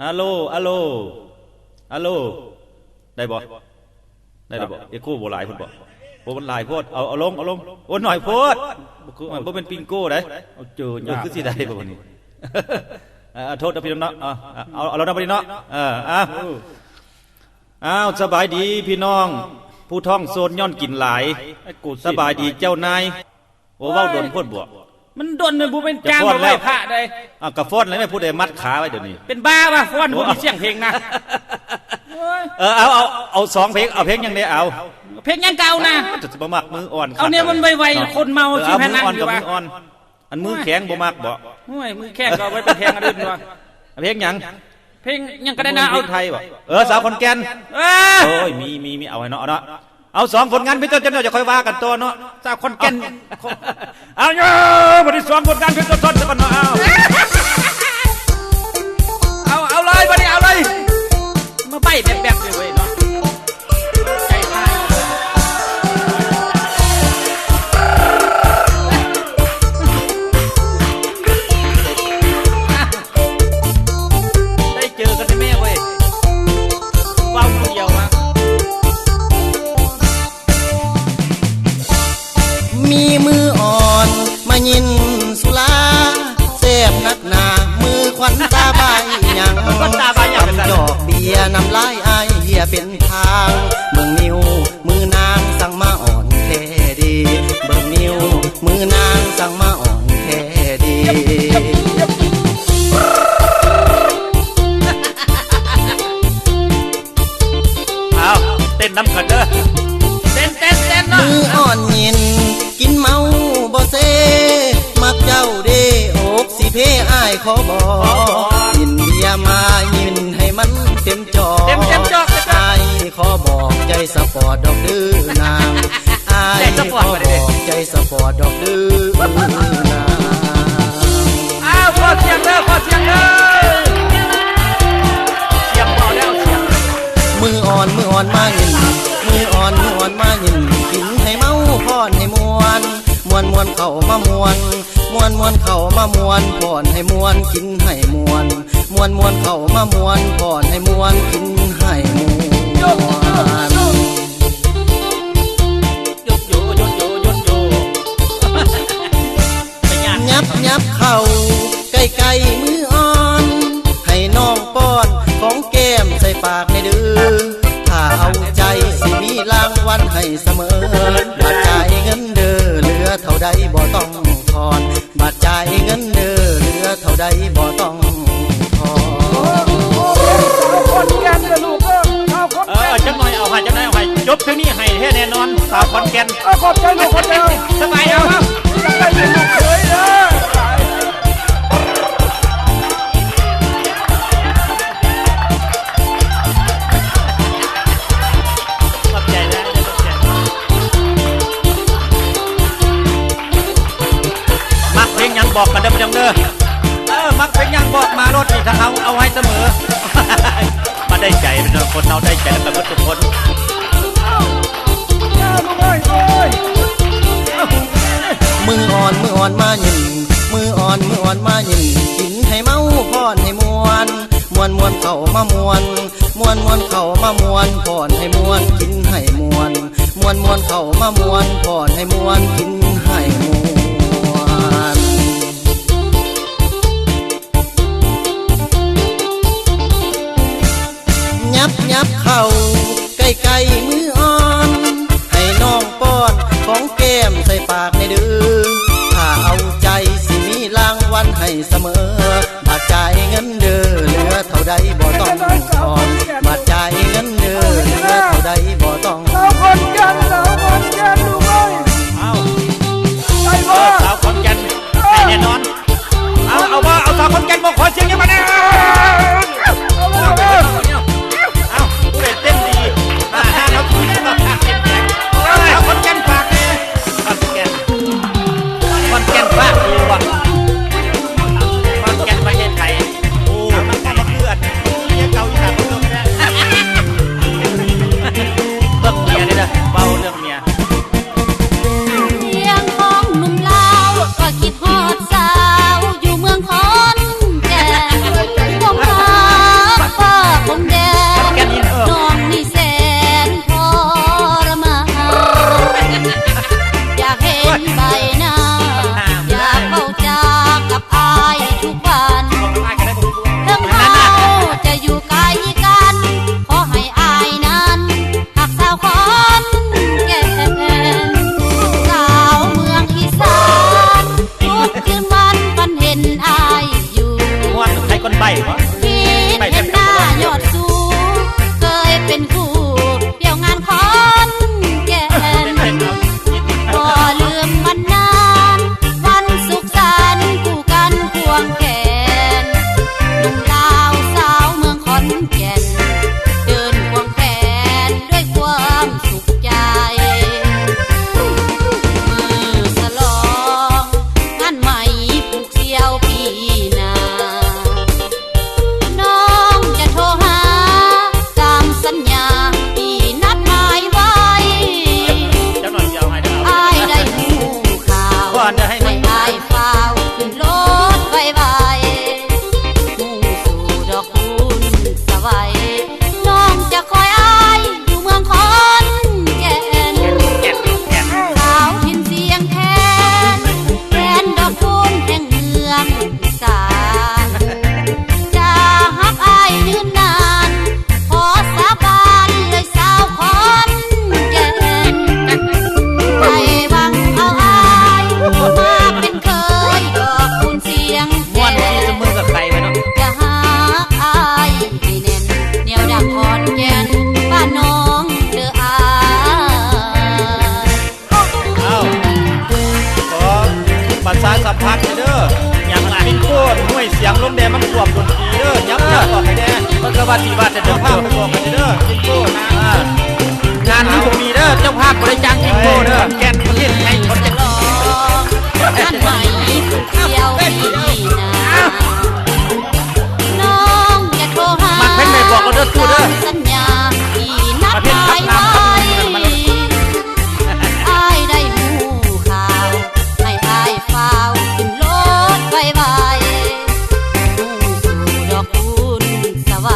ອາໂລ ອາໂລ ອາໂລ ໄດ້ບໍ່? ໄດ້ແລ້ວບໍ່? ເອໂຄບໍ່ຫຼາຍພຸ້ນບໍ່? ໂອ້ ມັນຫຼາຍໂພດ. ເອົາ ເອົາລົງ ເອົາລົງ. ໂອ້ ໜ້ອຍໂພດ. ບໍ່ຄື ບໍ່ແມ່ນປິງໂກ້ໃດ. ເອົາເຈີຍາກ. ເອີ ຄືຊິໄດ້ບໍ່ບັດນີ້? ເອີ ໂທດນະພີ່ນ້ອງເນາະ. ເອົາ ເອົາ ເອົາແລ້ວນະບັດນີ້ເນາະ. ເອີ ອ້າວ ອ້າວ ສະບາຍດີພີ່ນ້ອງຜູ້ທ້ອງໂຊນຍ້ອນກິນຫຼາຍ. ສະບາຍດີເຈົ້ານາຍ. ໂອ້ ເວົ້າດົນໂພດບໍ? ມັນດົນເລີຍ ບໍ່ແມ່ນຈ້າງມາໄຫວ້ພະໃດ. ອ້າວ ກະຟ້ອນແລ້ວແມ່ ຜູ້ໃດມັດຂາໄວ້ດຽວນີ້? ເປັນບ້າວະ ຟ້ອນບໍ່ມີສຽງເພງນະ. ໂອ້ຍ ເອີ ເອົາ ເອົາ ເອົາສອງເພງ. ເອົາເພງຫຍັງແດ່? ເອົາ ເພງຫຍັງກະເອົານະ. ຈະບໍ່ມັກມືອ່ອນ. ເອົາແນວມັນໄວໆ ຄົນເມົາຊິໃຫ້ນັ່ງຢູ່ວະ. ອັນມືແຂງບໍ່ມັກບໍ? ໂອ້ຍ ມືແຂງກໍເອົາໄວ້ໄປແທງອັນອື່ນຕົວະ. ເພງຫຍັງ? ເພງຫຍັງກໍໄດ້ນະ. ເອົາເພງໄທບໍ? ເອີ ສາວຂອນແກ່ນ. ເອີ ໂອ້ຍ ມີ ມີ ມີ ເອົາໃຫ້ເນາະ ເອົາເນາະ. ເອົາສອງຜົນງານເພງຕົ້ນໆ ຈະຄ່ອຍວ່າກັນຕໍ່ເນາະ. ສາວຂອນແກ່ນ. ເອົາ ເອົາ ບັດນີ້ສອງຜົນງານເພງຕົ້ນໆ ຊະກ່ອນເນາະ. ເອົາ ເອົາ ເອົາເລີຍ ບັດນີ້ເອົາເລີຍ. ມາໃບ້ແບບໆ ເລີຍເວີຍເນາະ. ໃຈຂາດ. ໄດ້ເຈີກັນແທ້ແມ່ເວີຍ ເວົ້າຜູ້ດຽວມາ. ມີມືອ່ອນມາຍິນສຸລາ ແຊບນັກໜາ ມືຄວັນຕາບາຍຫຍັງ ຄວັນຕາບາຍຫຍັງ ກຳຈອກເບຍນ້ຳລາຍອ້າຍເຫຍເປັນທາງ ເບິ່ງນິ້ວ ມືນາງຊ່າງມາອ່ອນແທ້ເດ ເບິ່ງນິ້ວ ມືນາງຊ່າງມາອ່ອນແທ້ເດ. ເອົາ ເຕັ້ນນຳກັນເດີ ເຕັ້ນ ເຕັ້ນ ເຕັ້ນເນາະ. ມືອ່ອນຍິນ ກິນເມົາບໍ່ເຊ ມັກເຈົ້າເດ ອົກຊິເພ ອ້າຍຂໍບອກ ກິນເບຍມາຍິນໃຫ້ມັນເຕັມຈອກ ເຕັມ ເຕັມຈອກ ເຕັມຈອກ. ອ້າຍຂໍບອກ ໃຈສະປອດດອກເດີນາງ ອ້າຍຂໍບອກ ໃຈສະປອດດອກເດີນາງ. ອ້າວ ຂໍສຽງເດີ ຂໍສຽງເດີ ສຽງບໍ່ແລ້ວ ສຽງ. ມືອ່ອນ ມືອ່ອນມາຍິນ ມືອ່ອນ ມືອ່ອນມາຍິນ ກິນໃຫ້ເມົາ ຟ້ອນໃຫ້ມ່ວນ ມ່ວນ ມ່ວນເຂົ້າມາມ່ວນ ມ່ວນ ມ່ວນເຂົ້າມາມ່ວນ ຟ້ອນໃຫ້ມ່ວນ ກິນໃຫ້ມ່ວນ ມ່ວນ ມ່ວນເຂົ້າມາມ່ວນ ຟ້ອນໃຫ້ມ່ວນ ກິນໃຫ້ມ່ວນ. ຫຍັບ ຫຍັບເຂົ້າໃກ້ໆ ມືອ່ອນ ໃຫ້ນ້ອງປ້ອນ ຂອງແກ້ມໃສ່ປາກແດ່ເດີ ຖ້າເອົາໃຈ ຊິມີລາງວັນໃຫ້ສະເໝີ ບາດຈ່າຍເງິນເດີ ເຫຼືອເທົ່າໃດບໍ່ຕ້ອງທອນ ບາດຈ່າຍເງິນເດີ ເຫຼືອເທົ່າໃດບໍ່ຕ້ອງທອນ. ເອີ ຈັກໜ່ອຍເອົາໃຫ້ ຈັກໜ່ອຍເອົາໃຫ້ ຈົບເທື່ອນີ້ໃຫ້ແທ້ແນ່ນອນ ສາວຂອນແກ່ນ. ເອີ ຂອບໃຈລູກ ຂອບໃຈ. ສະບາຍ ເອົາ ເອົາ ຢາກໄດ້ເປັນລູກເຂີຍເດີ. ຂອບໃຈຫຼາຍ ຂອບໃຈ. ມັກເພງຫຍັງບອກກັນເດີພີ່ນ້ອງເດີ. ເອີ ມັກເພງຫຍັງບອກມາໂລດນີ້ ທາງເຮົາເອົາໃຫ້ສະເໝີ. ມາໄດ້ໃຈເນາະ ຄົນເຮົາໄດ້ໃຈນຳກັນເບິດທຸກຄົນ. ມືອ່ອນ ມືອ່ອນມາຍິນ ມືອ່ອນ ມືອ່ອນມາຍິນ ກິນໃຫ້ເມົາ ຟ້ອນໃຫ້ມ່ວນ ມ່ວນ ມ່ວນເຂົ້າມາມ່ວນ ມ່ວນ ມ່ວນເຂົ້າມາມ່ວນ ຟ້ອນໃຫ້ມ່ວນ ກິນໃຫ້ມ່ວນ ມ່ວນ ມ່ວນເຂົ້າມາມ່ວນ ຟ້ອນໃຫ້ມ່ວນ ກິນໃຫ້ມ່ວນ. ຫຍັບ ຫຍັບເຂົ້າໃກ້ໆ ມືອ່ອນ ໃຫ້ນ້ອງປ້ອນ ຂອງແກ້ມໃສ່ປາກແດ່ເດີ ຖ້າເອົາໃຈ ຊິມີລາງວັນໃຫ້ສະເໝີ ບາດຈ່າຍເງິນເດີ ເຫຼືອເທົ່າໃດບໍ່ຕ້ອງທອນ ບາດຈ່າຍເງິນເດີ ເຫຼືອເທົ່າໃດບໍ່ຕ້ອງທອນ. ສາວຂອນແກ່ນ ສາວຂອນແກ່ນ ເອົາ ໃຫ້ແນ່ນອນ. ເອົາ ເອົາບໍ່ ເອົາສາວຂອນແກ່ນບໍ່ ຂໍສຽງໃຫ້ມັນແນ່. ເອົາ ເອົາ ເອົາ ເອົາ ຜູ້ໃດເຕັ້ນດີ ອາ ເອົາ ສາວຂອນແກ່ນຝາກແນ່ ຂອນແກ່ນ ຂອນແກ່ນຝາກຢູ່ບໍ່ ຂອນແກ່ນປະເທດໄທ. ໂອ້ ມັນກໍມາຄືອັນ ໃຫ້ແດ່ ເພິ່ນກໍວ່າຊິວ່າແຕ່ເດີມ ເຈົ້າພາບໄປບອກໃຫ້ເດີ ຈິງໂກ້ນະ ອ່າ ງານນີ້ບໍ່ມີເດີ ເຈົ້າພາບບໍ່ໄດ້ຈ້າງຈິງໂກ້ເດີ ແກ່ນປະເທດໃຫຍ່ ສະຫຼອງງານໃໝ່ຜູ້ທ່ຽວປີໜ້າ ນ້ອງຈະໂທຫາ ມັກເພງໃດບອກເຮົາເດີຕູ້ເດີ ຕາມສັນຍາທີ່ນັດໝາຍໄວ້ ອ້າຍໄດ້ຮູ້ຂ່າວ ໃຫ້ອ້າຍຟ້າວຂຶ້ນລົດໄວໆ ມຸ່ງສູ່ດອກບຸນສະໄຫວ